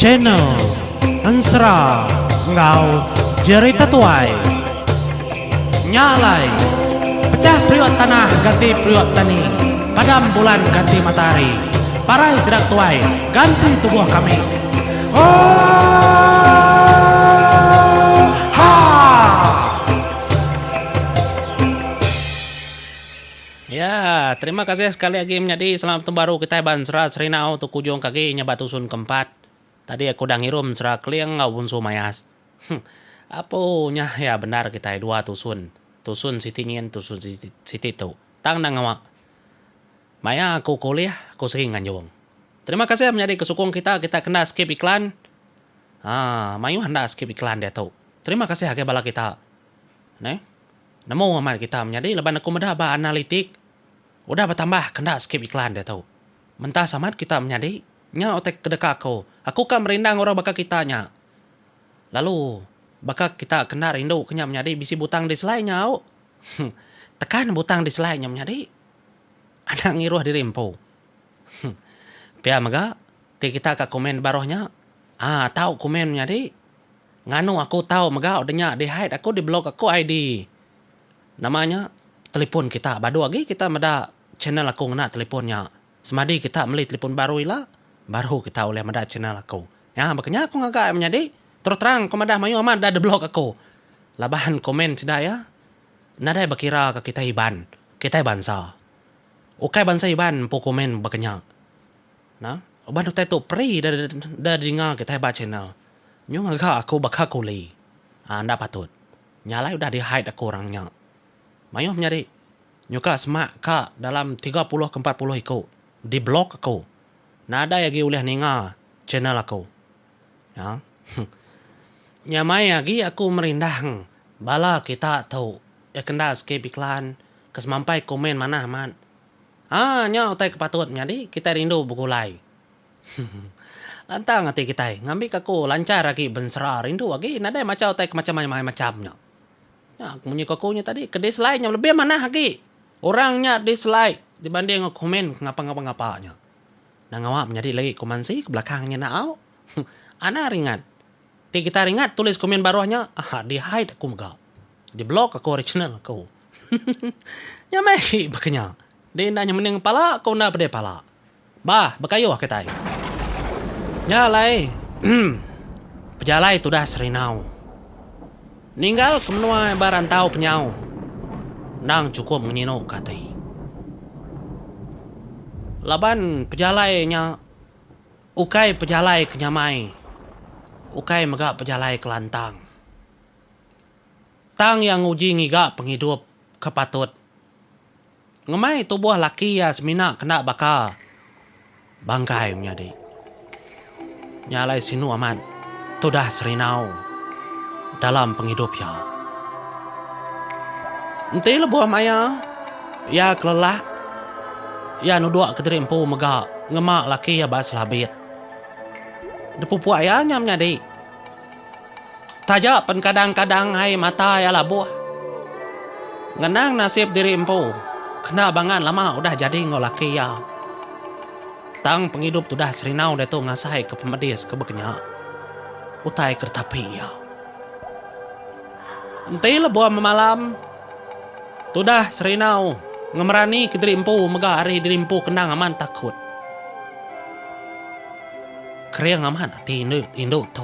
Channel Ensera enggau Jerita Tuai. Nya alai, pecah periuk tanah ganti periuk tani, padam bulan ganti matahari, parai sida tuai ganti tubuh kami. Oohaa! Ya, terima kasih sekali agi menyadi selamat betemu baru kitai ba ensera Serinau tu kujung ke agi nya ba tusun ke empat. Tadi aku udah ngirum ensera Keling enggau Bunsu Mayas. Apu nya ya bendar kitai dua tusun. Tusun siti nyin tusun siti tu. Tang enda ngawa. Maya aku ke ulih aku sigi nganjung. Terima kasih menyadi ke sukung kita kita kena skip iklan. Haa mayuh enda skip iklan diatu. Terima kasih agi bala kita. Neh. Nemu amat kita menyadi laban aku meda ba analitik udah betambah kenda skip iklan diatu. Mentas amat kita menyadi. Nya utai ke deka aku. Aku ka merindang orang baka kita nya. Lalu baka kita kenda rindu ke nya menyadi bisi butang dislike nya au. Tekan butang dislike nya menyadi. Anang ngiruh diri empu. Pia mega ti kita ka komen baruh nya aa tau komen menyadi. Nganu aku tau mega udah nya di hide aku di block aku ID nama nya telefon kita badu agi kita meda channel aku ngena telefon nya semadi kita meli telefon baru ila baru kita ulih meda channel aku. Nya baka nya aku ngaga menyadi terus terang aku madah mayuh amat da di block aku laban komen sida iya nadai bekira ka kitai Iban kitai bansa ukai bansa Iban empu komen baka nya. Nah uban utai tu free da da dinga kitai ba channel. Nyu ngaga aku baka kuli. Aa enda patut. Nya alai udah di hide aku orang nya. Mayuh menyadi nyuka semak ka dalam 30 ke 40 iku di block aku. Nadai agi ulih ninga channel aku. Nya. Nyamai agi aku merindang bala kita tu ke kenda skip iklan ke semampai komen manah amat. Aa nya utai ke patut menyadi kitai rindu begulai. Lantang ati kitai ngambika aku lanchar agi bensera rindu agi nadai macha utai ke macam macam nya. Nya munyi ku aku nya tadi ke dislike nya lebih manah agi orang nya dislike dibanding enggau komen ke ngapa ngapa ngapa nya. Nang ngawa menyadi lagi ku mansi ke belakang nya naau. Anang ringat. Ti kita ringat tulis komen baruh nya aha di hide aku mega. Di block aku ari channel aku. Nya meh agi baka nya. Di enda nyemening pala aku enda pedih pala. Bah, bekayuh kitai. Nya alai, pejalai tudah Serinau. Ninggal ke menua ba rantau penyau endang chukup ngenyinu ke ati. Laban pejalai nya ukai pejalai ke nyamai, ukai mega pejalai ke lantang. Tang iya nguji ngiga pengidup ke patut. Ngemai tubuh laki iya semina kena baka bangkai menyadi. Nya alai sinu amat tudah Serinau dalam pengidup iya. Enti lebuh maya iya kelelak, iya nuduk kediri empu mega ngema laki iya ba selabit. Depupuk iya nya menyadi. Taja pen kadang-kadang ai mata iya labuh. Ngenang nasib diri empu, kena bangan lama udah jadi enggau laki iya. Tang pengidup tudah Serinau diatu ngasai ke pemedis ke bekenya utai ke ditapi iya. Enti lebuh memalam, tudah Serinau ngemerani ke diri empu mega ari diri empu kendang amat takut. Kering amat ati indu indu tu.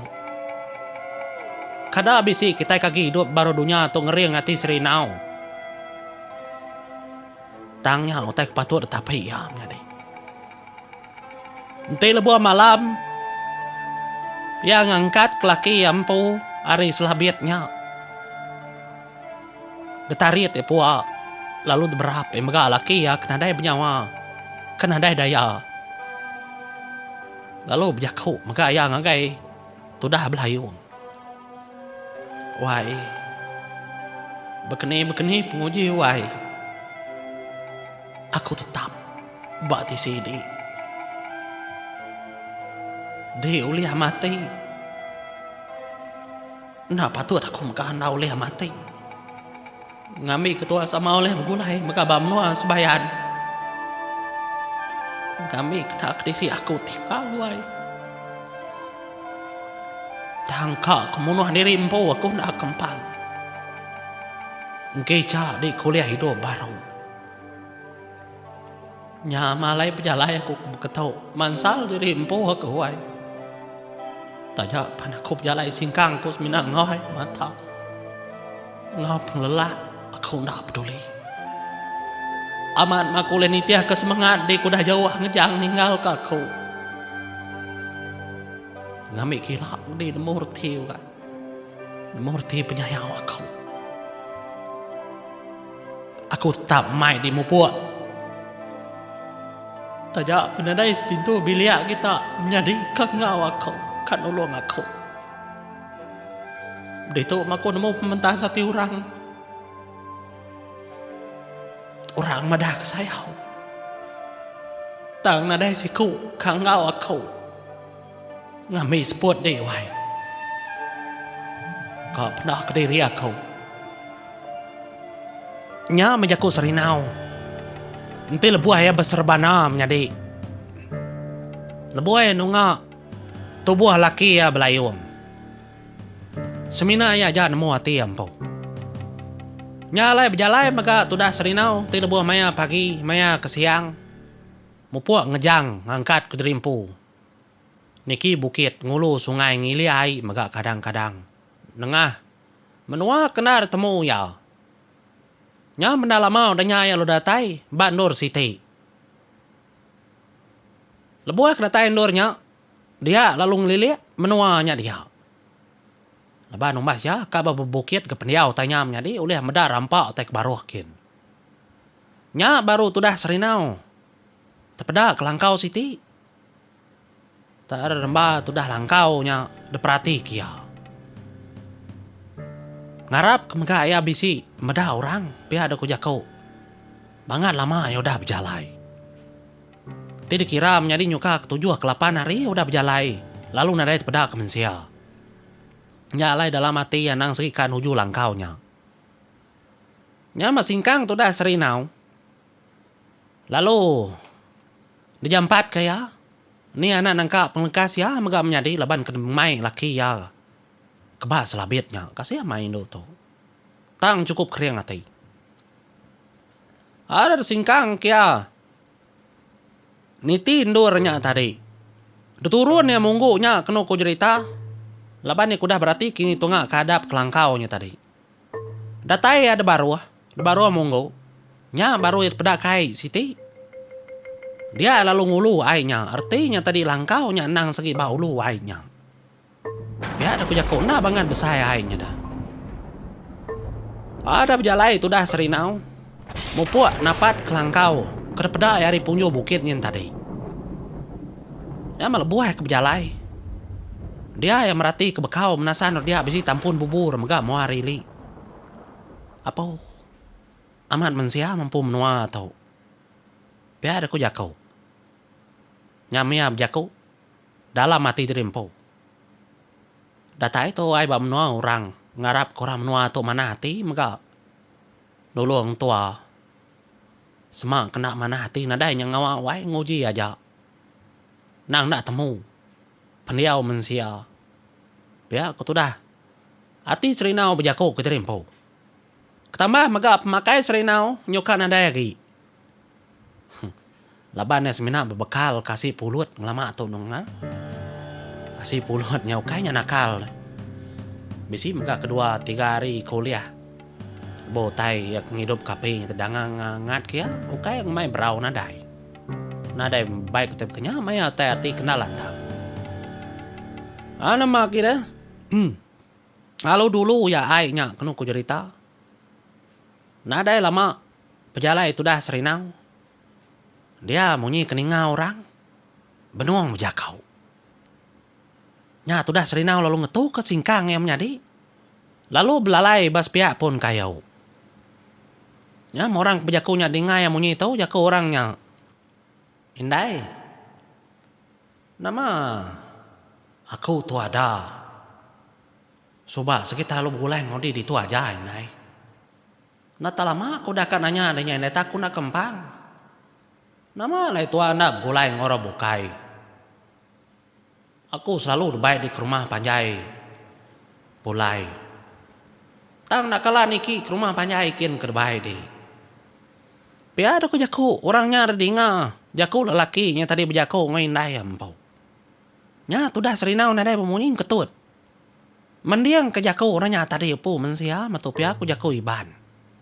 Kada bisi kitai ke agi idup baru dunya tu ngering ati Serinau. Tang nya utai ke patut ditapi iya menyadi. Enti lebuh malam iya ngangkat ke laki iya empu ari selabit nya. Ditarit iya pua lalu diberap iya mega laki iya ke nadai benyawa ke nadai daya. Lalu bejaku mega iya ngagai tudah Belayung. Wai. Bekeni-bekeni penguji wai. Aku tetap ba tisi di. Di ulih mati. Enda patut aku mega enda ulih mati. Ngambi ketua sama ulih begulai mega ba menua Sebayan. Ngambi kena kediri aku tinggal wai. Tang ka ke munuh diri empu aku enda kempang. Engkicha di kuliah idup baru. Nya malai pejalai aku ke beketu mansal diri empu aku ai. Taja pan aku bejalai singkang aku semina enggau ai mata enggau pengelelak aku enda peduli. Amat meh aku ulih nitihka semengat di ke udah jauh ngejang ninggalka aku. Ngambi kira di nemu reti ukai. Nemu reti penyayau aku. Aku tetap mai di mupuk. Taja penadai pintu bilik kita nyadi ke enggau aku ka nulung aku. Ditu meh aku nemu pementas ati orang. Orang madah ke sayau. Tang nadai siku ka enggau aku. Ngambi seput di wai. Ka peda kediri aku. Nya meh jaku Serinau. Enti lebuh iya beserbana menyadi. Lebuh iya nunga tubuh laki iya belayung. Semina iya aja nemu ati iya empu. Nya alai bejalai mega tudah Serinau ti lebuh maya pagi maya ke siang. Mupuk ngejang ngangkat kediri empu. Niki bukit ngulu sungai ngili ai mega kadang-kadang nengah menua ke enda ditemu iya. Nya menda lama udah nya iya lalu datai ba endur siti. Lebuh ke datai endur nya dia lalu ngelilik menua nya dia. Laban umbas iya ka ba bebukit ke pendiau utai nya menyadi ulih meda rampa utai ke baruh kin. Nya baru tudah Serinau tepeda ke langkau siti. Tak ada remba tudah langkau nya diperati ke iya. Ngarap ke mega iya bisi meda orang pia deh ku jaku. Bangat lama iya udah bejalai. Ti dikira menyadi nyuka ke tujuh ke lapan hari udah bejalai lalu nadai tepeda ke mensia. Nya alai dalam ati iya anang segi ka nuju langkau nya. Nya meh singkang tudah Serinau lalu Dijampatka iya, ni anak nangka pengelengkas iya mega menyadi laban ke mai laki iya ke ba selabit nya. Kasih amai indu tu. Tang chukup kering ati. Ada singkang ke iya niti endur nya tadi. Diturun iya munggu nya kenu ku jerita laban iya ke udah berati kini tunga ke adap kelangkau nya tadi. Datai iya debaruh, debaruh munggu, nya baru iya tepeda ke ai siti. Dia lalu ngulu ai nya, reti nya tadi langkau nya endang segi ba ulu ai nya. Pia deh ku jaku enda bangat besai ai nya deh. Ada bejalai tudah Serinau, mupuk napat ke langkau ke depeda iya ari punju bukit nyin tadi. Nya meh lebuh iya ke bejalai. Dia iya merati ke bekau menasan dia bisi tampun bubur mega mua ari ili. Apo amat mensia mempu menua tu. Pia deh ku jaku. Nya mih iya bejaku dalam ati diri empu. Datai tu ai ba menua orang ngarap ke orang menua tu manah ati mega nulung tua. Sema kena manah ati nadai nya ngawa wai nguji aja. Endang enda temu pendiau mensia. Pia ku tudah ati Serinau bejaku ke diri empu. Ketambah mega pemakai Serinau nyuka nadai agi. Laban iya semina bebekal ke asi pulut ngelama tu nunga. Asi pulut nya ukai nya nakal. Bisi mega kedua tiga hari ke ulih lebuh utai iya ke ngidup ke api nya tedangang ngat ke iya ukai ngemai berau nadai. Nadai bai ku tai baka nya maya utai ati kena lantang. Nama agi deh. Lalu dulu iya ai nya kenu ku jerita. Nadai lama pejalai tudah Serinau. Dia munyi ke ninga orang benung bejakau. Nya tudah Serinau lalu ngetuka singkang iya menyadi lalu belalai ba sepiak pun kayu. Nya meh orang ke bejaku nya dinga iya munyi tu jaku orang nya. Indai, nama aku tu ada suba sigi terlalu begulai enggau dih ditu aja indai. Enda tak lama aku udah ka nanya deh nya indai tak aku enda kempang. Nama alai tua enda begulai enggau orang bukai. Aku selalu dibai di ke rumah panjai. Pulai. Tang enda kala niki ke rumah panjai kin ke debai di. Pia deh ku jaku orang nya dedinga jaku lelaki nya tadi bejaku enggau indai iya empu. Nya tudah Serinau nadai bemunyi ketut. Mending ke jaku orang nya tadi empu mensia metu pia ku jaku Iban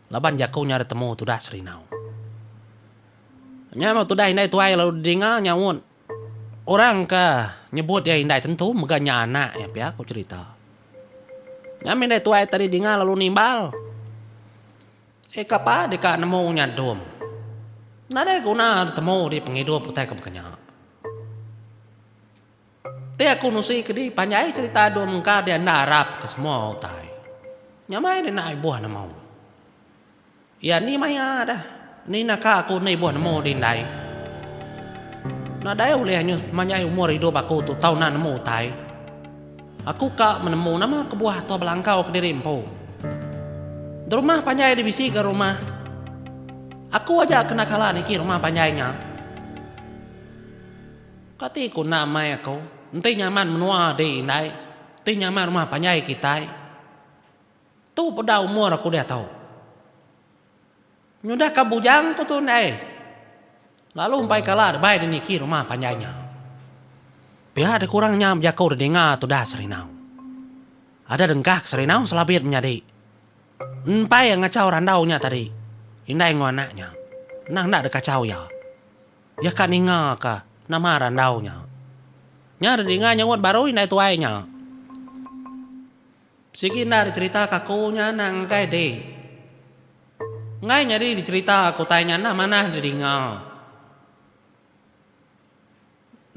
laban jaku nya ditemu tudah Serinau. Nya meh tudah indai tuai lalu dedinga nyaut. Orang ke nyebut iya indai tentu mega nya anak iya pia ku cherita. Nya mih indai tuai tadi dinga lalu nimbal. Eh kapa deka nemu nya dum. Nadai guna ditemu di pengidup utai ke baka nya. Ti aku nusi ke di panjai cherita dum engka dia enda arap ke semua utai. Nya mai dia enda ibuh nemu. Iya ni maya dah. Ni naka aku enda ibuh nemu di indai. Nadai ulih nyu semanjai umur idup aku tu tau enda nemu utai. Aku ka menemu nama kebuah tua belangkau kediri empu. Derumah panjai di bisi ga rumah. Aku aja kena kala niki rumah panjai nya. Kati ku enda amai aku enti nyaman menua di indai, enti nyaman rumah panjai kitai. Tu peda umur aku diatu. Nyudah ka bujang ku tu indai. Lalu empai kala debai di niki rumah panjai nya. Pia dek orang nya bejaku dedinga tudah Serinau. Ada dengkah ke Serinau selabit menyadi. Empai ngachau randau nya tadi. Indai enggau anak nya. Endang enda dikachau iya. Iya ka ninga ka nama randau nya. Nya dedinga nyaut baru indai tuai nya. Sigi enda dicherita ka aku nya anang ngagai dik. Enggai nyadi dicherita aku utai nya enda manah didinga.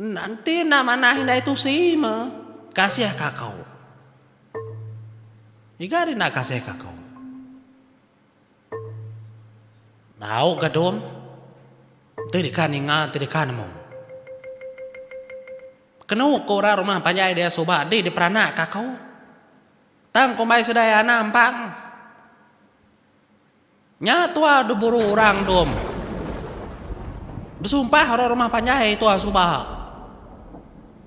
Enti enda manah indai tusi meh kasih ka aku. Iga dih enda kasih ka aku. Tau ga dom enti deka ninga enti deka nemu. Kenu ku orang rumah panjai dia suba di diperanak ka aku. Tang kumbai sedai anak empang. Nya tua diburu orang dom. Besumpah orang rumah panjai tua suba.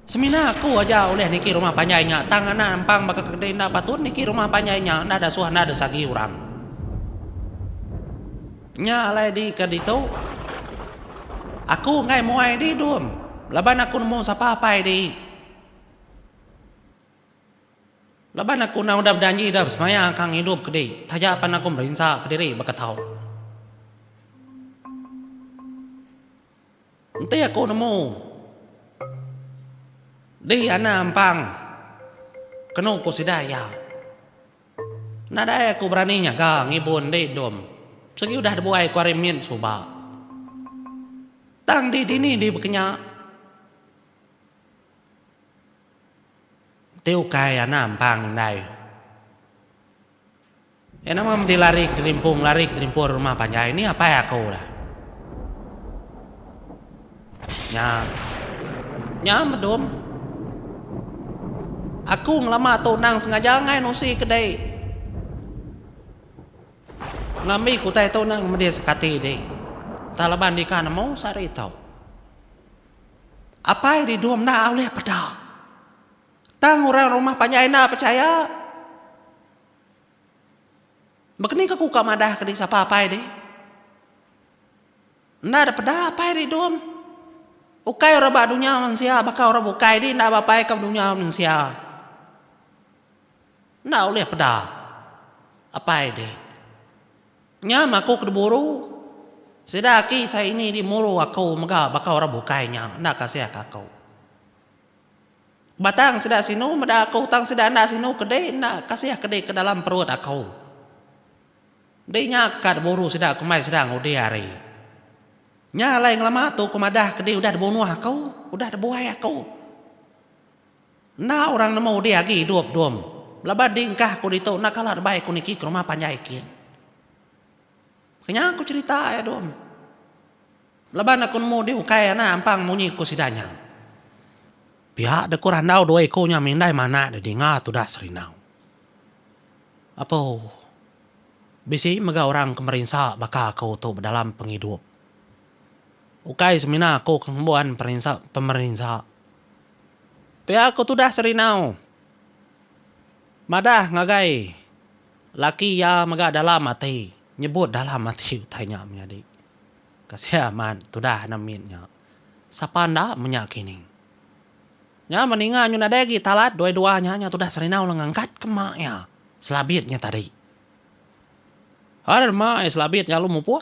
Semina aku aja ulih niki rumah panjai nya tang anak empang baka ke enda patut niki rumah panjai nya enda dasuh enda desagi orang. Nya alai di ke ditu. Aku enggai muai di dum laban aku nemu sapa apai di. Laban aku endang udah bejanji udah besemaya ka ngidup ke di taja pan aku merinsa kediri baka tau. Enti aku nemu di anak empang kenu ku sida iya. Nadai aku berani nyaga ngibun di dom segi udah dibuai ku ari mit suba. Tang di dini di bekenya. Enti ukai anak ampang indai. Iya nama medi lari ke dirimpung lari ke dirimpur rumah panjai ni apai aku dah. Nya. Nya medum. Aku ngelama tu endang sengaja ngai nusi ke dei. Ngambi ke utai tu endang medis ke ati dei. Tang laban dika nemu sehari tu. Apai didum enda ulih peda. Tang orang rumah panjai enda pechaya. Baka ni ka ku ka madah ke di sapa apai di. Enda da peda apai di dum. Ukai orang ba dunya mensia baka orang bukai di enda ba apai ka dunya mensia. Enda ulih peda apai di. Nya meh aku ke diburu. Sida aki sai ini di muru aku mega baka orang bukai nya enda kasih ka aku. Batang sida sinu meda aku tang sida enda sinu kedi enda kasih kedi ke dalam perut aku. Di nya ke ka diburu sida kumbai sida ngudi hari. Nya alai ngelama tu ku madah kedi udah dibunuh aku, udah dibuai aku. Enda orang nemu di agi idup dum laban di engkah aku ditu enda kala dibai ku niki ke rumah panjai kin. Kenya ku cherita iya dum. Laban aku nemu di ukai anak ampang munyi ku sida nya. Pia dek ku randau dua iku nya mindai manak didinga tudah Serinau. Apo bisi mega orang ke merinsa baka aku tu bedalam pengidup. Ukai semina aku ke ngembuan perinsa pemerinsa. Pia ku tudah Serinau. Madah ngagai laki iya mega dalam ati, nyebut dalam ati utai nya menyadi. Kasih amat tudah anak mit nya. Sapa enda menya kini. Nya meninga nyu nadai agi talat dua-dua nya nya tudah Serinau lalu ngangkat ke mak iya selabit nya tadi. Har mak iya selabit nya lalu mupuk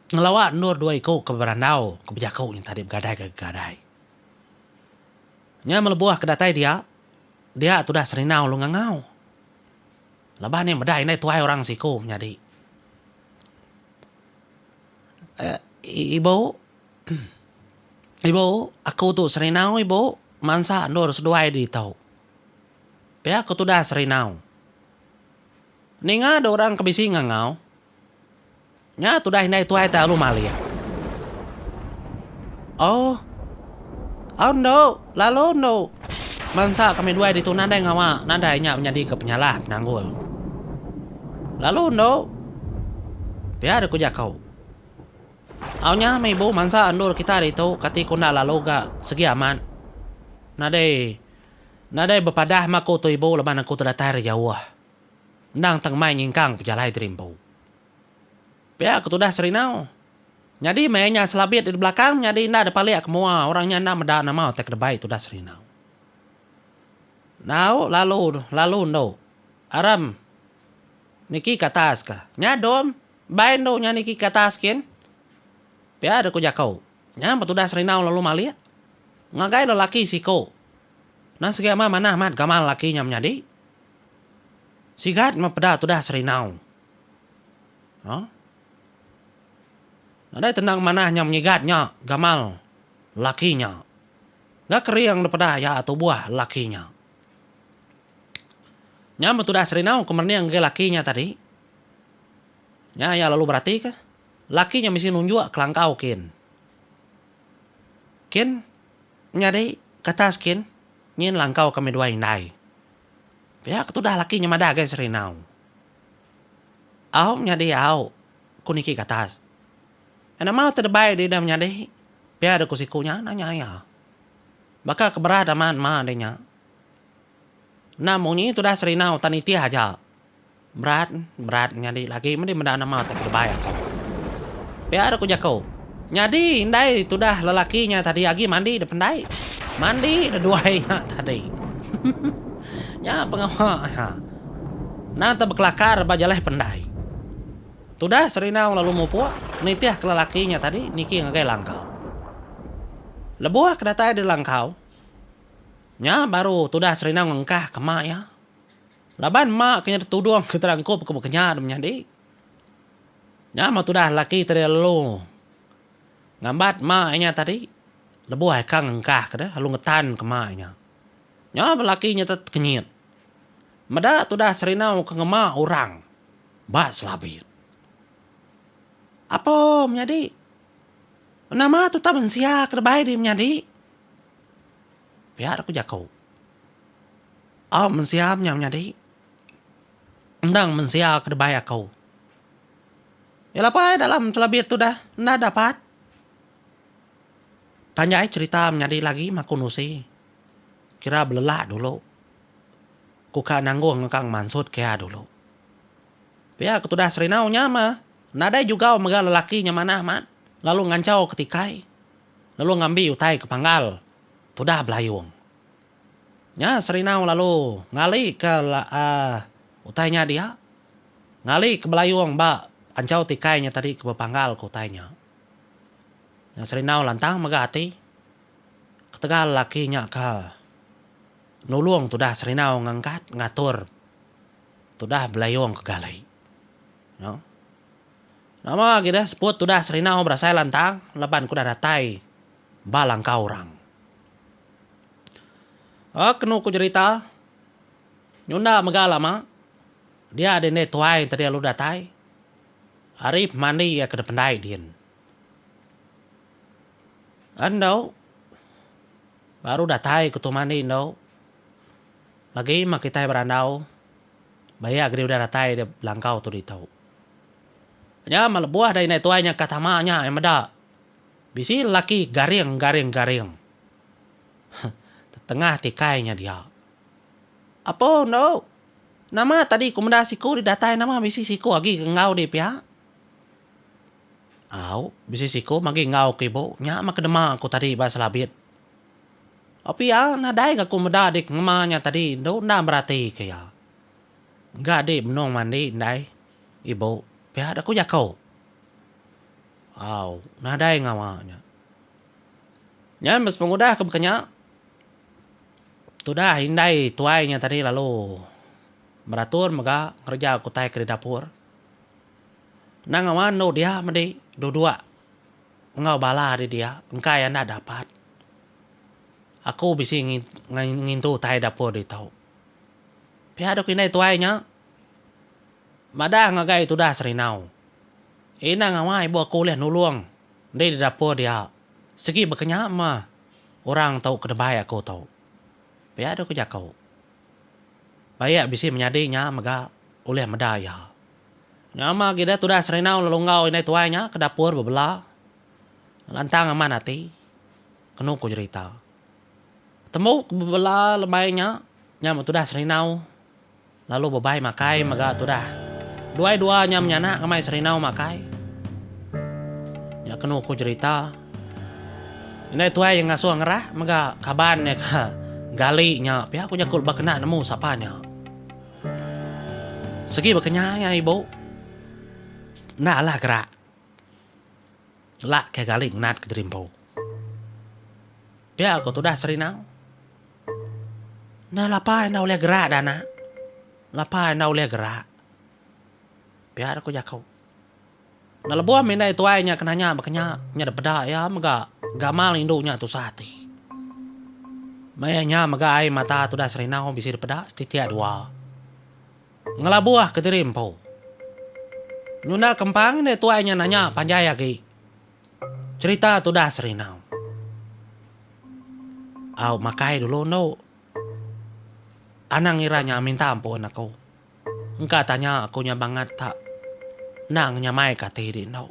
ngelawa endur dua iku ke berandau ke bejaku nya tadi begadai ke gadai. Nya melebuh ke datai dia, dia tudah Serinau lalu ngangau. Laban iya meda indai tuai orang siku menyadi. Ibu. Ibu, aku tu Serinau ibu, mansa endur seduai ditu. Pia ku tudah Serinau. Ninga da orang ke bisi ngangau, nya tudah indai tuai tai alu malik. Oh. Au endu, lalu endu. Mansa kami duai ditu nadai ngawa, nadai nya menyadika penyalah penanggul. Lalu endu. Pia da ku jaku. Au nya meh ibu mansa endur kita ditu kati ku enda lalu ga segi amat. Nadai nadai bepadah meh aku tu ibu laban aku tu datai ari jauh. Endang tang mai nyingkang pejalai diri empu. Pia ku tudah Serinau. Nyadi meh nya selabit di belakang nyadi enda depalik ke mua orang nya enda meda nama utai ke debai tudah Serinau. Nau lalu lalu endu. Aram niki ke atas ka. Nya dom. Bai endu nya niki ke atas kin. Pia deh ku jaku. Nya betudah Serinau lalu malik ngagai lelaki siku. Nang sigi amat manah amat gamal lelaki nya menyadi. Sigat meh peda tudah Serinau. Huh? Nadai tenang manah nya menyigat nya gamal lelaki nya. Ga kering deh peda iya tubuh lelaki nya. Nya betudah Serinau ke merening ngagai lelaki nya tadi. Nya iya lalu beratika, laki nya mesti nunjuk kelangkau kin. Kin, menyadi, ke atas kin, nyin langkau kami duai indai. Pia ke tudah laki nya madah agai Serinau. Au menyadi au, ku niki ke atas. Nama utai debai dih dah menyadi, pia deh ku siku nya nanya iya. Baka ke berat amat ma deh nya. Enda munyi tudah Serinau tan nitih aja. Berat, berat nyadi lagi mending meda nama tai kerebai aku. Pia deh ku jaku. Nyadi indai tudah lelaki nya tadi agi mandi da pendai. Mandi da duai nya tadi. Nya pengawa iya. Endang te bekelakar ba jalai pendai. Tudah Serinau lalu mupuk nitih ke lelaki nya tadi niki ngagai langkau. Lebuh ke datai di langkau, nya baru tudah Serinau ngengkah ke mak iya. Laban ema ke nyadi tudung ke terangkup ke bekenya menyadi. Nya meh tudah lelaki tadi lalu ngambat ema inya tadi lebuh ai ka ngengkah ke deh lalu ngetan ke ema inya. Nya meh lelaki nya tekenyit meda tudah Serinau ke ngema orang ba Selabit. Apo menyadi nama tu tak mensia ke debai dih menyadi. Pia ku jaku. Au mensia nya menyadi. Endang mensia ke debai aku. Iya lapai dalam telabit tu dah enda dapat. Panjai cherita menyadi lagi meh aku nusi. Kira belelak dulu. Ku ka nanggung ka ngemansut ke iya dulu. Pia ke tudah Serinau nya meh nadai jugau mega lelaki nya manah amat lalu nganchau ke tikai lalu ngambi utai ke panggal tudah belayung. Nya Serinau lalu ngali ke utai nya dia. Ngali ke belayung ba anchau tikai nya tadi ke bepanggal ke utai nya. Nya Serinau lantang mega ati ketegal laki nya ke nulung tudah Serinau ngangkat ngatur tudah belayung ke gali. No. Nama agi deh seput tudah Serinau berasai lantang laban ke udah datai ba langkau orang. Aa kenu ku jerita, nyunda mega lama, dia deh indai tuai tadi lalu datai ari pemandi iya ke dependai din. Endo baru datai ku tu mandi endo lagi meh kitai berandau ba iya gedi udah datai da belangkau tu ditu. Nya meh lebuh da indai tuai nya ka tama nya meda bisi lelaki garing garing garing. Tetengah tikai nya dia. Apo endu. Nama tadi ku meda siku di datai nama bisi siku agi ke enggau di pia. Au, bisi siku magi enggau ku ibu nya mah ke dema ku tadi ba selabit. Au pia nadai ga ku meda di ke ngema nya tadi endu enda merati ke iya. Ga di benung mandi indai ibu pia da ku jaku. Au, nadai ngawa nya. Nya meh sepengudah ke baka nya, tudah indai tuai nya tadi lalu beratur mega ngereja ke utai ke di dapur. Endang ngawa endu dia medi duduk enggau bala di dia engkai enda dapat. Aku bisi ngintu utai dapur ditu. Pia dok indai tuai nya madah ngagai tudah Serinau. Ina ngawa ibu aku ulih nulung Endi di dapur dia, sigi baka nya mah orang tu ke debai aku tu. Pia deh ku jaku. Baik bisi menyadi nya mega ulih meda iya. Nya mah agi deh tudah Serinau lalu enggau indai tuai nya ke dapur bebela. Lantang amat ati kenu ku jerita. Tembu ke bebela lemai nya, nya meh tudah Serinau Lalu bebai makai mega tudah. Duai dua nya menyanak ngemai Serinau makai. Nya kenu ku jerita. Indai tuai iya ngasuh ngerah mega kaban iya ke gali nya pia ku jaku lebuh kena nemu sapa nya. Segi baka nya iya ibu. Enda alah gerak. Lak ke gali ngenat ke diri empu. Pia ku tudah Serinau. Enda lapa enda ulih gerak da anak. Lapa enda ulih gerak. Pia ku jaku. Enda lebuh mindai tuai nya ke nanya baka nya, nya da peda iya mega gamal indu nya tusah ati. Maya nya mega ai mata tudah Serinau bisi dipeda setitik dua. Ngelabuh kediri empu. Nyunda kempang indai tuai nya nanya panjai agi. Cherita tudah Serinau. Au makai dulu endu. Anang ngira nya minta ampun aku. Engka tanya aku nya bangat tak enda ngenyamai ke ati di endu.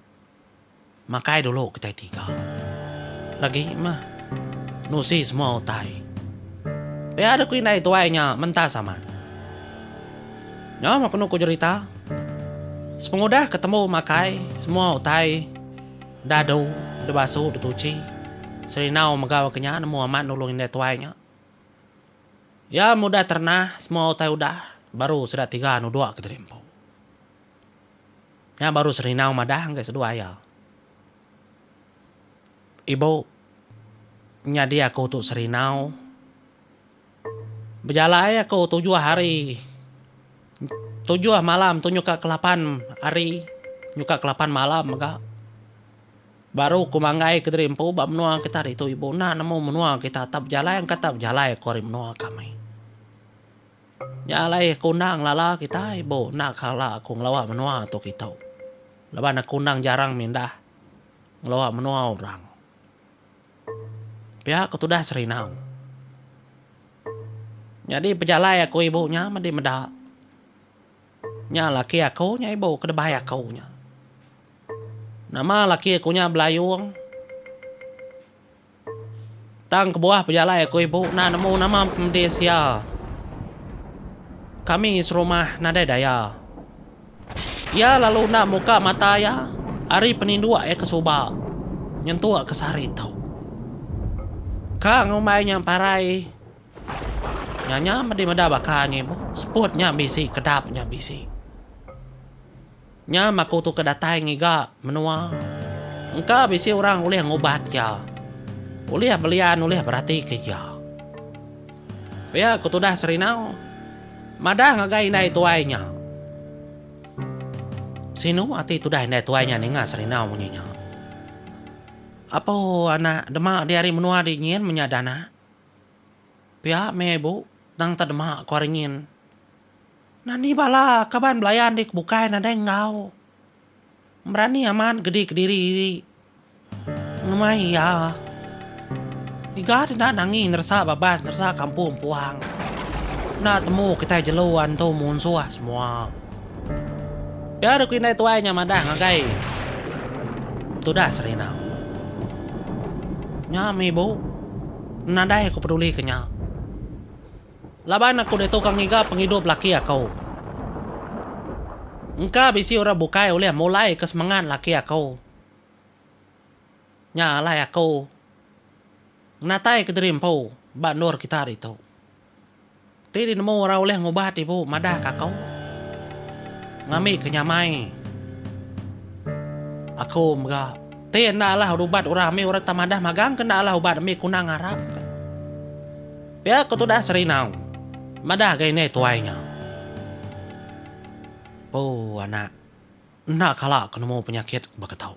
Makai dulu kitai tiga. Lagi mah nusi semua utai. Pia deh ku indai tuai nya mentas amat. Nya mah kenu ku jerita. Sepengudah ke tembu makai semua utai dadu dibasu dituchi. Serinau mega ke nya nemu amat nulung indai tuai nya. Iya mudah terenah semua utai udah baru sida tiga nuduk kediri empu. Nya baru Serinau madah ngagai seduai iya. Ibu, nyadi aku tu Serinau. Bejalai aku tujuh hari, tujuh malam tu nyuka ke lapan hari, nyuka ke lapan malam mega. Baru ku manggai kediri empu ba menua kita ditu ibu enda nemu menua kita tak bejalai engka tak bejalai aku ari menua kami. Nya alai aku enda ngelala kita ibu enda kala aku ngelawa menua tu kitu. Laban aku endang jarang mindah ngelawa menua orang. Pia ku tudah Serinau. Nyadi pejalai aku ibu nya medi meda. Nya laki aku nya ibu ke debai aku nya. Nama laki aku nya Belayung. Tang kebuah pejalai aku ibu enda nemu nama pemedis iya. Kami serumah nadai daya. Iya lalu enda muka mata iya ari peninduk iya ke suba nyentuk ke sehari tu. Ka ngumbai nya parai nya nya medi meda baka nya ibu seput nya bisi kedap nya bisi. Nya maku tu ke datai ngiga menua. Engka bisi orang ulih ngubat iya. Ulih belian ulih beratika iya. Pia ku tudah Serinau madah ngagai indai tuai nya. Sinu ati tudah indai tuai nya ninga Serinau munyi nya. Apo anak dema di ari menua di nyin menya dana. Pia meh ibu tang tak dema ku ari nyin. Nani bala kaban belayan di kebukai nadai enggau. Berani amat gedi kediri iri ngemai iya. Iga ti enda nangi neresa babas neresa kampung puang. Enda temu kitai jelu antu munsuh semua. Pia deh ku indai tuai nya madah ngagai tudah Serinau. Nya mih ibu, nadai aku peduli ke nya. Laban aku ditu ka ngiga pengidup laki aku. Engka bisi orang bukai ulih mulai ke semengat laki aku. Nya alai aku ngenatai ke diri empu ba endur kita ditu. Ti dinemu orang ulih ngubat ibu madah ka aku. Ngambi ke nyamai aku mega. Ti enda alah ubat orang ami orang tak madah magang ke enda alah ubat ami ku enda ngarap ka. Pia ku tudah Serinau madah ga indai tuai nya. Pu anak enda kala ku nemu penyakit baka tu.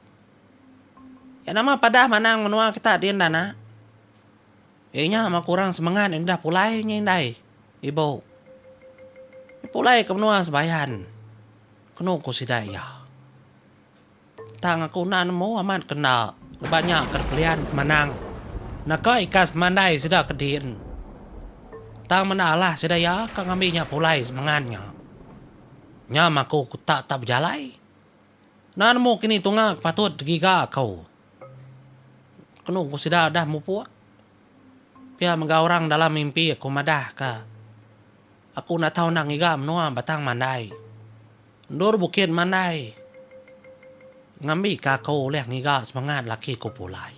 Ya nama padah manang menua kita din dah nak. Iya nya mah kurang semengat enda pulai nya indai ibu. Pulai ke menua sebayan kenu ku sida iya. Tang aku enda nemu amat ke enda leban nya ke pelian ke manang naka ikas pemandai sida ke din. Tang menda alah sida iya ka ngambi nya pulai semengat nya. Nya mah aku tak tak bejalai. Enda nemu kini tunga ke patut digiga aku. Kenu ku sida udah mupuk. Pia mega orang dalam mimpi aku madahka, aku enda tau enda ngiga menua Batang Mandai. Endur Bukit Mandai ngambika aku ulih ngiga semengat laki ku pulai.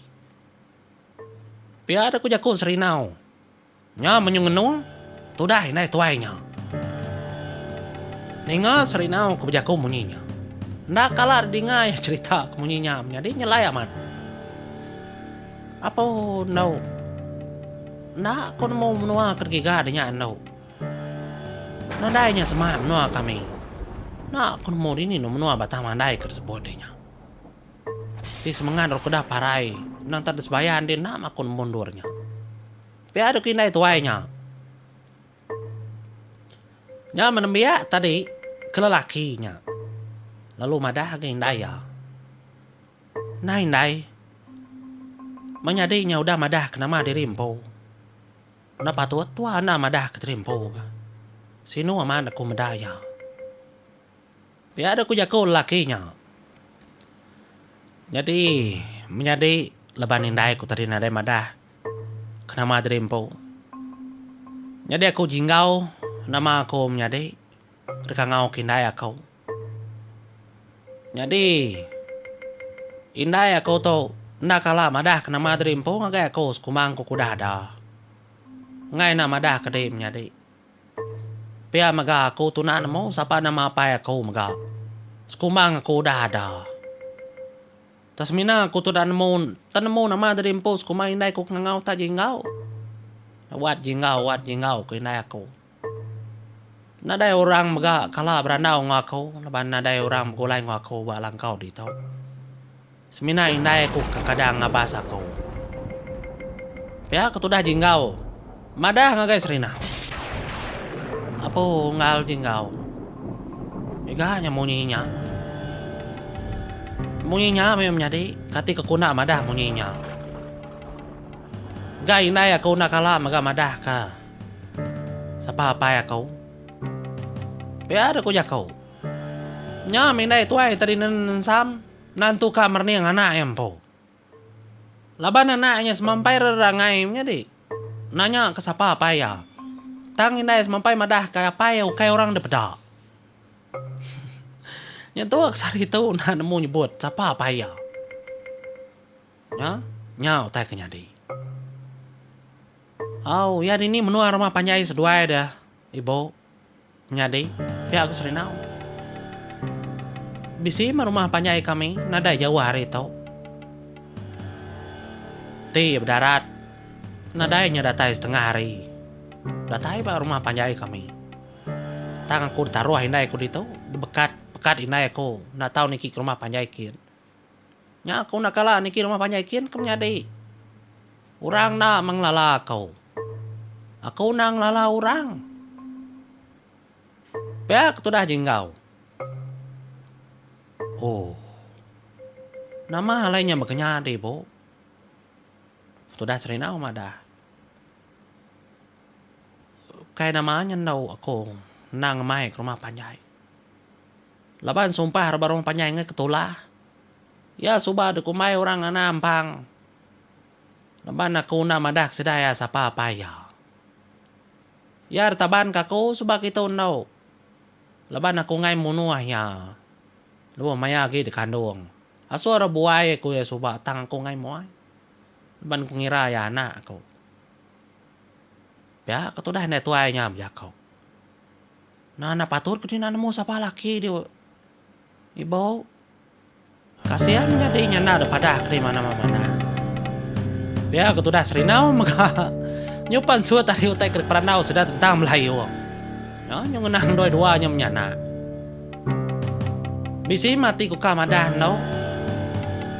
Pia da ku jaku Serinau. Nya menyung ngenung tudah indai tuai nya. Ninga Serinau ke bejaku munyi nya. Enda kala didinga iya cherita ke munyi nya menyadi nyelai amat. Apo endu. Enda ku nemu menua ke digiga dinya endu. Nadai nya semak menua kami. Enda ku nemu dini menua Batang Mandai ke disebut dinya. Ti semengat ro kedah parai endang tak disebayan di enda makun mundur nya. Pia dek indai tuai nya. Nya menembiak tadi ke lelaki nya lalu madah agi indai iya. Nah indai, menyadi nya udah madah ke nama diri empu. Enda patut tua enda madah ke diri empu ga. Sinu amat aku meda iya. Pia deh ku jaku lelaki nya. Nyadi menyadi laban indai ku tadi nadai madah ke nama diri empu. Nyadi aku jinggau nama aku menyadi deka ngau ke indai aku. Nyadi indai aku tu enda kala madah ke nama diri empu ngagai aku sekumbang ku udah ada. Enggai enda madah ke diri menyadi. Pia mega aku tuna nemu sapa nama apai aku mega. Sekumbang aku udah ada. Tang semina aku tu enda nemu tang nemu nama diri empu sekumbang indai ku ngangau tak jinggau. Wat jinggau wat jinggau ku indai aku. Nadai orang mega kala berandau enggau aku laban nadai orang begulai enggau aku ba langkau ditu. Semina indai aku kekadang ngabas aku. Pia ke tudah Jinggau madah ngagai Serina. Apu unggal Jinggau. Iga nya munyi nya. Munyi nya meh menyadi kati ke ku enda madah munyi nya. Ga indai aku enda kala mega madah ka sapa apai aku. Pia deh ku jaku. Nya meh indai tuai tadi nensam. Nentuka merening anak iya empu. Laban anak iya semampai rerangai menyadi nanya ke sapa apai iya. Tang indai semampai madahka apai iya ukai orang dipeda. Nyentuk sehari tu enda nemu nyebut sapa apai iya. Nya, nya utai ke nyadi. Au, iya dini menua rumah panjai seduai deh, ibu. Menyadi, pia ku Serinau. Bisi meh rumah panjai kami nadai jauh ari tu. Ti bedarat nadai nya datai setengah hari datai ba rumah panjai kami. Tang aku ditaruh indai aku ditu dibekat pekat indai aku enda tau niki ke rumah panjai kin. Nya aku enda kala niki rumah panjai kin ke menyadi. Orang enda mengelala aku. Aku enda ngelala orang. Pia ke tudah Jinggau. Oh. Nama alai nya bekenya adi bu? Tudah Serinau madah. Ukai nama nya endu aku enda ngemai ke rumah panjai. Laban sumpah reba rumah panjai enggai ketulah. Iya suba dikumbai orang ngena ampang. Laban aku enda madah ke sida iya sapa apai iya. Iya ditaban ka aku suba kitu endu. Laban aku enggai munuh iya. Lebuh maya agi dikandung. Asuh orang buai aku iya suba tang aku enggai muai. Laban ku ngira iya anak aku. Pia ke tudah indai tuai nya bejaku. Nah enda patut ke dina nemu sapa laki di ibu. Kasihan nyadi nya enda dipadah ke di mana-mana. Pia ke tudah Serinau mega nyupan sut ari utai ke diperandau sida tentang Melayu. Nya nyu ngenang dua dua nya menyanak. Bisi mati ku ka madah endo.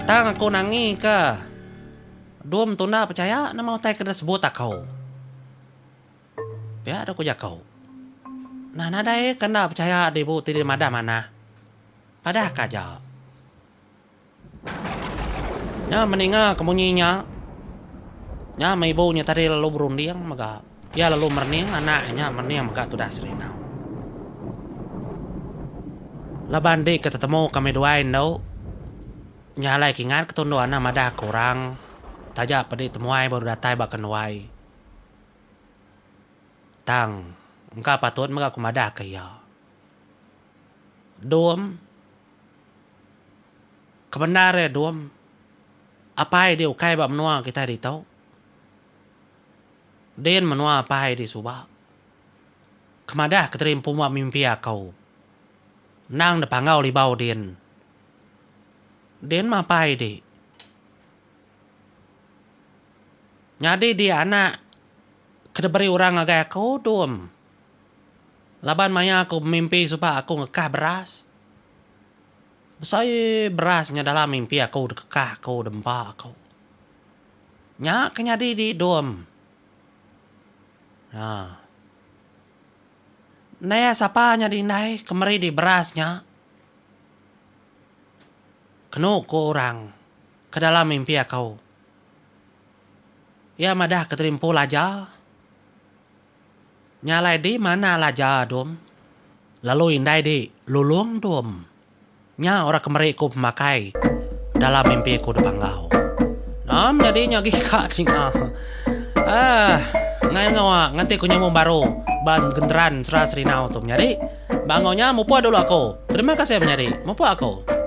Tang aku nangi ke dum tunda pechaya nama utai ke disebut aku. Pia deh ku jaku. Nah nadai ke enda pechaya dibu ti dimadah manah. Padah ka aja. Nya meninga ke munyi nya. Nya meh ibu nya tadi lalu berunding mega. Iya lalu merening anak nya merening mega tudah Serinau. Laban di ke tetemu kami duai endu. Nya alai ke ingat ke tundu anak madah ke orang taja pedi temuai baru datai ba kenduai. Tang, engka patut mega ku madahka iya. Dum, Kebendar iya dum, apai di ukai ba menua kitai ditu. Din menua apai di suba. Ke madah ke terimpu ba mimpi aku. Endang dipanggau libau din. Din mah apai di. Nyadi di anak ke diberi orang ngagai aku dum. Laban maya aku bemimpi suba aku ngekah beras. Besai beras nya dalam mimpi aku dikekah aku dempa aku. Nya ke nyadi di dum. Ha. Neh sapa nyadi indai ke meri di beras nya. Kenu ku orang ke dalam mimpi aku. Iya madah ke terimpu laja. Nya alai di mana laja dum. Lalu indai di lulung dum. Nya orang ke meri ku pemakai dalam mimpi ku dipanggau. Nam nyadi nya agi ka ninga. Aah ngai ngawa nganti ku nyambung baru ba genteran Sera Serinau tu menyadi. Ba enggau nya mupuk dulu aku. Terima kasih menyadi. Mupuk aku.